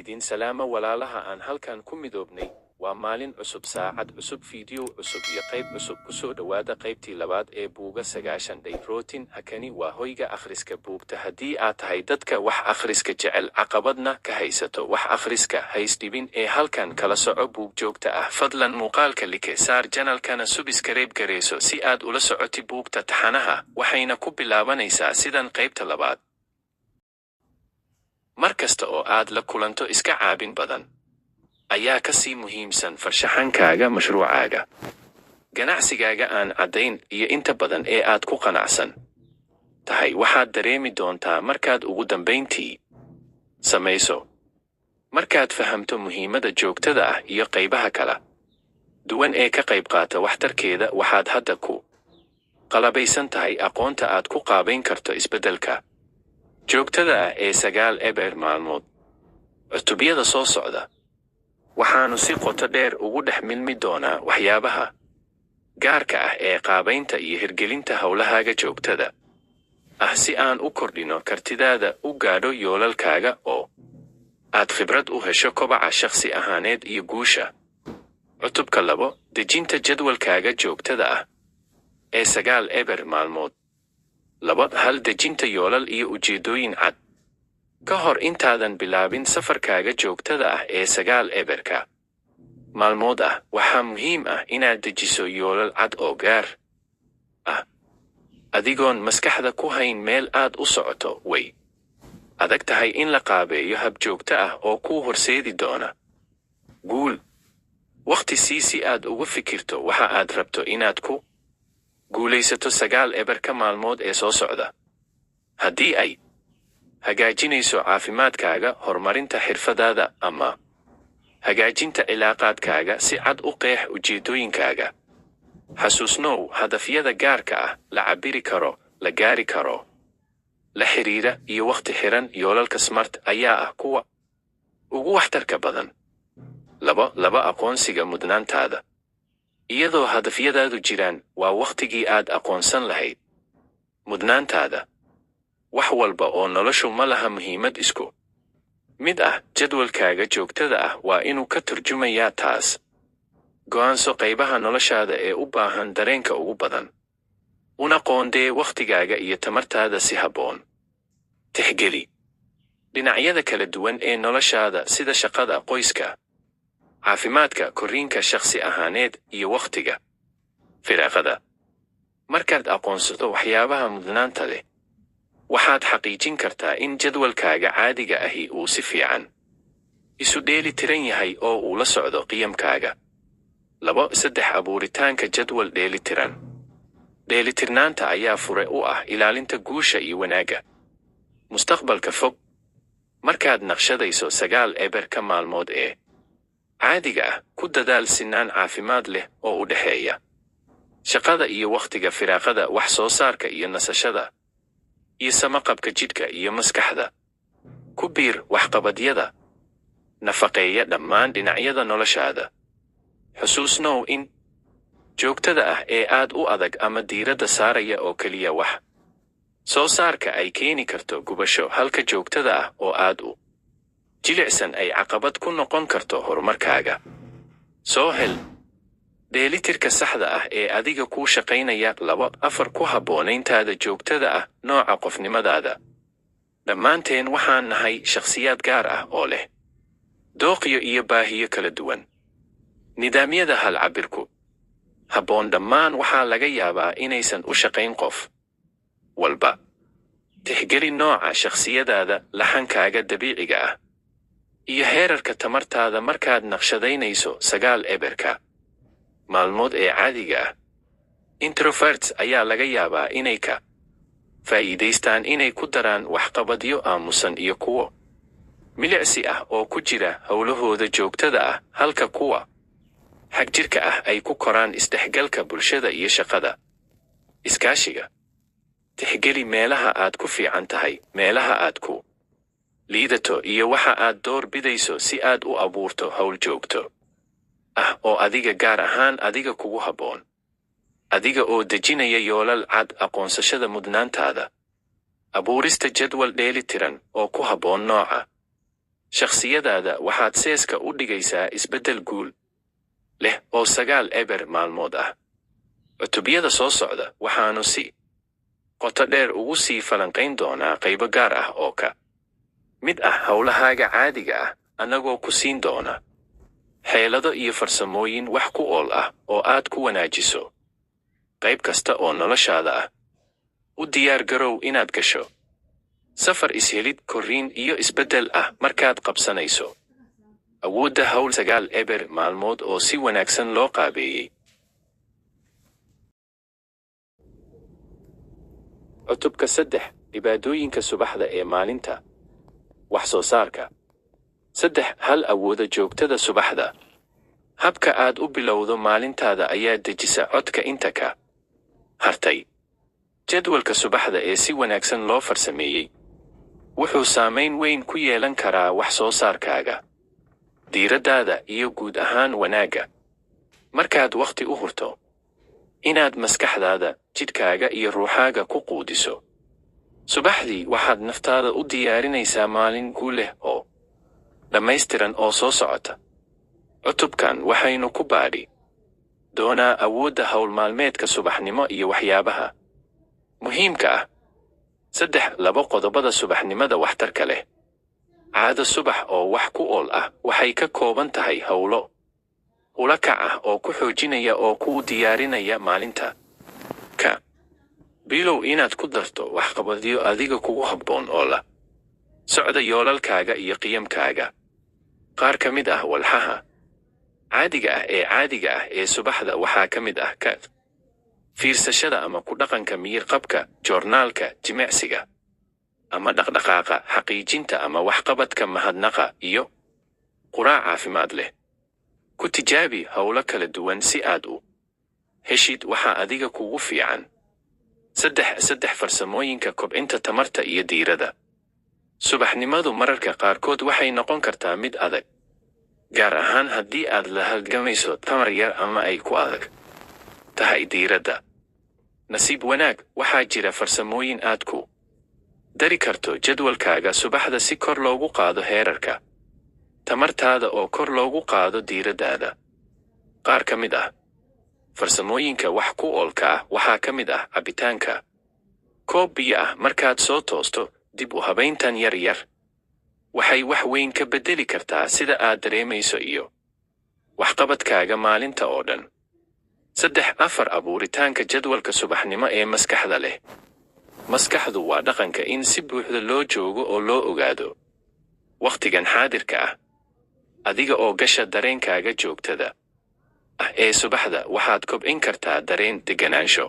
Idin salaama walaalaha aan halkan ku midoobnay. Waa maalin cusub, saacad cusub, fiidiyow cusub iyo qayb cusub. Ku soo dhowaada qaybtii labaad ee buuga 90 Day Routine. Hakani waa hoyga akhriska buugta. Haddii aad tahay dadka wax akhriska jecel, caqabadna ka haysato wax akhriska, haysdhibin ee halkan kala soco buug joogta ah. Fadlan muuqaalka like saar, channelkana subscribe gareyso si aad ula socoti buugta taxanaha. Waxayna ku bilaabanaysaa sidan qaybta labaad. Mar kasta oo aad la kulanto iska caabin badan ayaa ka sii muhiimsan farshaxankaaga, mashruucaaga, ganacsigaaga aan caddayn iyo inta badan ee aad ku qanacsan tahay, waxaad dareemi doontaa markaad ugu dambayntii samayso. Markaad fahamto muhiimadda joogtada ah iyo qaybaha kala duwan ee ka qayb qaata waxtarkeeda, waxaad hadda ku qalabaysan tahay aqoonta aad ku qaabayn karto isbeddelka joogtada ah ee 9-0 maalmood. Cutubyada soo socda waxaannu si qoto dheer ugu dhex milmi doonaa waxyaabaha gaarka ah ee qaabaynta iyo hirgelinta howlahaaga joogtada ah, si aan u kordhino kartidaada u gaadho yoolalkaaga oo aad khibrad u hesho kobaca shakhsi ahaaneed iyo guusha. Cutubka 2: Dejinta jadwalkaaga joogtada ah ee 9-0 maalmood. 2.1 Dejinta yoolal iyo ujeeddooyin cad. Ka hor intaadan bilaabin safarkaaga joogtada ah ee 9-0-ka maalmood ah, waxaa muhiim ah inaad dejiso yoolal cad oo gaar ah. Adigoon maskaxda ku hayn meel aad u socoto, way adag tahay in la qaabeeyo hab joogto ah oo kuu horseedi doona guul. Wakhti sii si aad uga fikirto waxa aad rabto inaad ku guulaysato 9-0-ka maalmood ee soo socda. Haddii ay hagaajinayso caafimaadkaaga, horumarinta xirfadaada ama hagaajinta cilaaqaadkaaga, si cad u qeex ujeeddooyinkaaga. Xasuusnow, hadafyada gaarka ah, la cabbiri karo, la gaari karo, la xiriira iyo wakhti xiran, yoolalka SMART, ayaa ah kuwa ugu waxtarka badan. 2.2 Aqoonsiga mudnaantaada. Iyadoo hadafyadaadu jiraan, waa wakhtigii aad aqoonsan lahayd mudnaantaada. Wax walba oo noloshu ma laha muhiimad isku mid ah. Jadwalkaaga joogtada ah waa inuu ka turjumayaa taas. Go'aanso qaybaha noloshaada ee u baahan dareenka ugu badan, una qoondee wakhtigaaga iyo tamartaada si habboon. Tixgeli dhinacyada kala duwan ee noloshaada, sida shaqada, qoyska, caafimaadka, korriinka shakhsi ahaaneed iyo wakhtiga firaaqada. Markaad aqoonsato waxyaabaha mudnaanta leh, waxaad xaqiijin kartaa in jadwalkaaga caadiga ahi uu si fiican isu dheeli tiran yahay oo uu la socdo qiyamkaaga. 2.3 Abuuritaanka jadwal dheelitiran. Dheelitirnaanta ayaa fure u ah ilaalinta guusha iyo wanaagga mustaqbalka fog. Markaad naqshadayso 9-0-ka maalmood ee caadiga ah, ku dadaal sinaan caafimaad leh oo u dhexeeya shaqada iyo wakhtiga firaaqada, wax soo saarka iyo nasashada, iyo samaqabka jidhka iyo maskaxda. Ku biir waxqabadyada nafaqeeya dhammaan dhinacyada noloshaada. Xusuusnow in joogtada ah ee aad u adag ama diiradda saaraya oo keliya wax soo saarka ay keeni karto gubasho, halka joogtada ah oo aad u jilicsan ay caqabad ku noqon karto horumarkaaga. Soo hel dheelitirka saxda ah ee adiga kuu shaqaynaya. 2.4 Ku habboonayntaada joogtada ah nooca qofnimadaada. Dhammaanteen waxaan nahay shakhsiyaad gaar ah oo leh dooqyo iyo baahiyo kala duwan. Nidaamyada hal cabirku habboon dhammaan waxaa laga yaabaa inaysan u shaqayn qof walba. Tixgeli nooca shakhsiyadaada, laxankaaga dabiiciga ah iyo heerarka tamartaada markaad naqshadaynayso 9-0-ka maalmood ee caadiga ah. Introverts ayaa laga yaabaa inay ka faa'iidaystaan inay ku daraan waxqabadyo aamusan iyo kuwo milicsi ah oo ku jira howlahooda joogtada ah, halka kuwa xagjirka ah ay ku koraan isdhexgalka bulshada iyo shaqada iskaashiga. Tixgeli meelaha aad ku fiican tahay, meelaha aad ku liidato iyo waxa aad door bidayso si aad u abuurto howl joogto ah oo adiga gaar ahaan adiga kugu habboon. Adiga oo dejinaya yoolal cad, aqoonsashada mudnaantaada, abuurista jadwal dheeli tiran oo ku habboon nooca Shakhsiyadaada waxaad seeska u dhigaysaa isbeddel guul leh oo 9-0 maalmood ah. Cutubyada soo socda waxaannu si qoto dheer ugu sii falanqayn doonaa qaybo gaar ah oo ka mid ah howlahaaga caadiga ah, annagoo ku siin doona xeelado iyo farsamooyin wax ku ool ah oo aad ku wanaajiso qayb kasta oo noloshaada ah. U diyaar garow inaad gasho safar ishelid, korriin iyo isbeddel ah markaad qabsanayso awoodda hawl 9-0 maalmood oo si wanaagsan loo qaabeeyey. Cutubka 3: Dhibaatooyinka subaxda ee maalinta. Wax soo saarka. 3.1 Awooda joogtada subaxda. Habka aad u bilowdo maalintaada ayaa dejisa codka inta ka hartay. Jadwalka subaxda ee si wanaagsan loo farsameeyey wuxuu saamayn weyn ku yeelan karaa wax soo saarkaaga, diiraddaada iyo guud ahaan wanaagga. Markaad wakhti u hurto inaad maskaxdaada, jidhkaaga iyo ruuxaaga ku quudiso subaxdii, waxaad naftaada u diyaarinaysaa maalin guul leh oo dhammaystiran oo soo socota. Cutubkan waxaynu ku baadhi doonaa awoodda hawl maalmeedka subaxnimo iyo waxyaabaha muhiimka ah. 3.2 Qodobada subaxnimada waxtarka leh. Caado subax oo wax ku ool ah waxay ka kooban tahay howlo ula kac ah oo ku xoojinaya oo kuu diyaarinaya maalinta. Ka bilow inaad ku darto waxqabadyo adiga kugu habboon oo la socda yoolalkaaga iyo qiyamkaaga. Qaar ka mid ah walxaha caadiga ah ee caadiga ah ee subaxda waxaa ka mid ah ka fiirsashada ama ku dhaqanka miyir-qabka, joornaalka, jimicsiga ama dhaqdhaqaaqa, xaqiijinta ama waxqabadka mahadnaqa, iyo quraac caafimaad leh. Ku tijaabi howlo kala duwan si aad u heshid waxa adiga kugu fiican. 3.3 Farsamooyinka kobcinta tamarta iyo diiradda. Subaxnimadu mararka qaarkood waxay noqon kartaa mid adag, gaar ahaan haddii aad la halgamayso tamar yar ama ay ku adag tahay diiradda. Nasiib wanaag, waxaa jira farsamooyin aad ku dari karto jadwalkaaga subaxda si kor loogu qaado heerarka tamartaada oo kor loogu qaado diiraddaada. Qaar ka mid ah farsamooyinka wax ku oolka ah waxaa ka mid ah cabitaanka koob biyo ah markaad soo toosto. Dib u habayntan yar yar waxay wax weyn ka beddeli kartaa sida aad dareemayso iyo waxqabadkaaga maalinta oo dhan. 3.4 Abuuritaanka jadwalka subaxnimo ee maskaxda leh. Maskaxdu waa dhaqanka in si buuxda loo joogo oo loo ogaado wakhtigan xaadirka ah. Adiga oo gasha dareenkaaga joogtada ah ee subaxda, waxaad kobcin kartaa dareen deganaansho,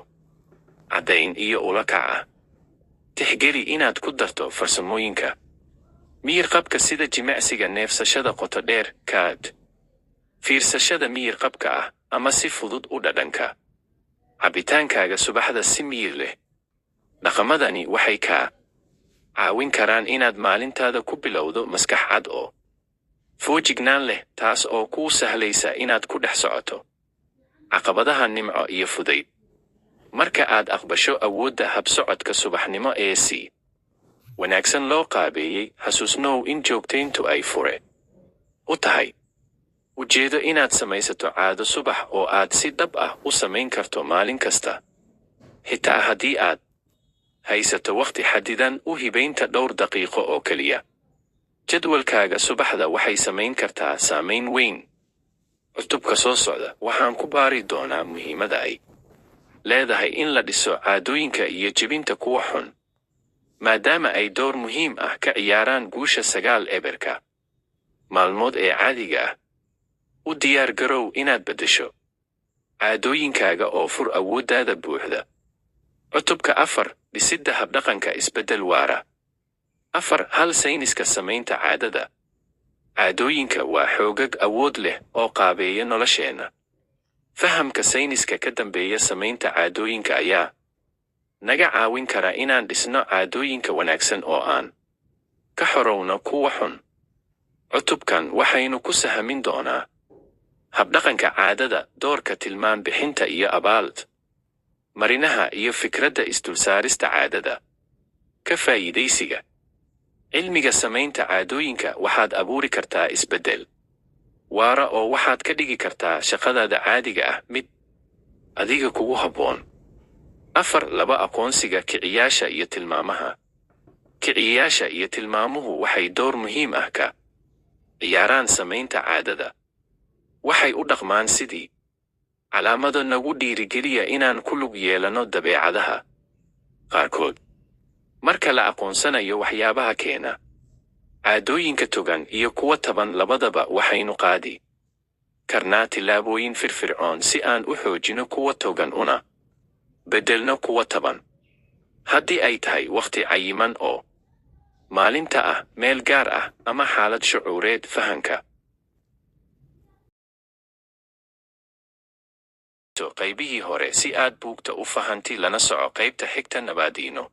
caddayn iyo ula kac ah. Tixgeli inaad ku darto farsamooyinka miyir-qabka sida jimicsiga neefsashada qoto dheer, kaad fiirsashada miyir-qabka ah, ama si fudud u dhadhanka cabitaankaaga subaxda si miyir leh. Dhaqamadani waxay kaa caawin karaan inaad maalintaada ku bilowdo maskax cad oo foojignaan leh, taas oo kuu sahlaysa inaad ku dhex socoto caqabadaha nimco iyo fudayd. Marka aad aqbasho awoodda habsocodka subaxnimo ee si wanaagsan loo qaabeeyey, xasuusnow in joogtayntu ay fure u tahay ujeedo inaad samaysato caado subax oo aad si dhab ah u samayn karto maalin kasta, xitaa haddii aad haysato wakhti xadidan. U hibaynta dhowr daqiiqo oo keliya jadwalkaaga subaxda waxay samayn kartaa saamayn weyn. Cutubka soo socda waxaan ku baari doonaa muhiimadda ay leedahay in la dhiso caadooyinka iyo jebinta kuwa xun, maadaama ay door muhiim ah ka ciyaaraan guusha 9-0-ka maalmood ee caadiga ah. U diyaar garow inaad beddesho caadooyinkaaga oo fur awooddaada buuxda. Cutubka 4: Dhisidda habdhaqanka isbeddel waara. 4.1 Sayniska samaynta caadada. Caadooyinka waa xoogag awood leh oo qaabeeya nolosheenna. Fahamka sayniska ka dambeeya samaynta caadooyinka ayaa naga caawin kara inaan dhisno caadooyinka wanaagsan oo aan ka xorowno kuwa xun. Cutubkan waxaynu ku sahamin doonaa habdhaqanka caadada, doorka tilmaan bixinta iyo abaal marinaha, iyo fikradda isdulsaarista caadada. Ka faa'iidaysiga Cilmiga samaynta caadooyinka, waxaad abuuri kartaa isbeddel waara oo waxaad ka dhigi kartaa shaqadaada caadiga ah mid adiga kugu habboon. 4.2 Aqoonsiga kiciyaasha iyo tilmaamaha. Kiciyaasha iyo tilmaamuhu waxay door muhiim ah ka ciyaaraan samaynta caadada. Waxay u dhaqmaan sidii calaamado nagu dhiirigeliya inaan ku lug yeelanno dabeecadaha qaarkood. Marka la aqoonsanayo waxyaabaha keena caadooyinka togan iyo kuwa taban labadaba, waxaynu qaadi karnaa tillaabooyin firfircoon si aan u xoojino kuwa togan una beddelno kuwa taban. Haddii ay tahay wakhti cayiman oo maalinta ah, meel gaar ah ama xaalad shucuureed, fahanka qaybihii hore si aad buugta u fahanti lana soco qaybta xigta. Nabaadiino.